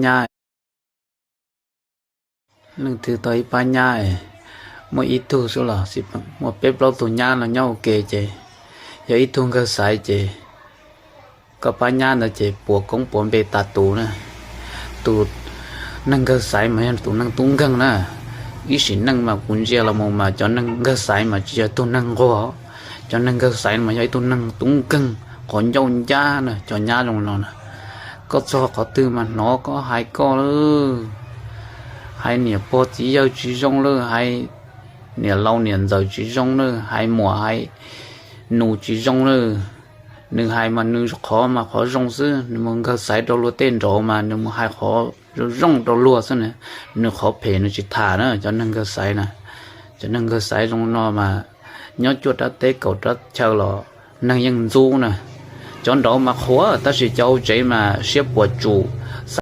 nyab, leej twg tau ib pab nyab, muaj ib tug xwb los xij peem, muaj peb plaub tug nyab los nyob ua ke ces yog ib tug nkawg xaiv ces koj pab nyab ntawd ces puas koob puas npe tas tus na. Tus neeg nkawg xaiv mas yog tus neeg tub nkeeg na. Ib sim neej mas kuv ntsia los mus mas cov neeg nkawg xaiv mas tsis yog tug neeg nquag. Cov neeg nkawg xaiv mas yog ib tug neeg tub nkeeg, qhov ncauj ncab na, cov nyab zoo no na. Koj txog qhov twg mas hnov koj hais koj lawm, hais niam pog txiv yawg tsis zoo lawm, hais niam laus niam ntxawm tsis zoo lawm, hais muam hais nus tsis zoo lawm. Nws hais mas nws qhov mas qhov zoo xwb, nws mus nkawg xaiv rau luag tej nraud mas nws mus hais qhov zoo zoo rau luag xwb na. Nws qhov phem nws tsis tham na, cov neeg nkawg xaiv na. Cov neeg nkawg xaiv zoo no mas nyob cuaj rab teb kaum rab chaw los neeg yeej ntxub na. Cov nraud mas qhuav tab sis cov hauv tsev mas siab puas tsum,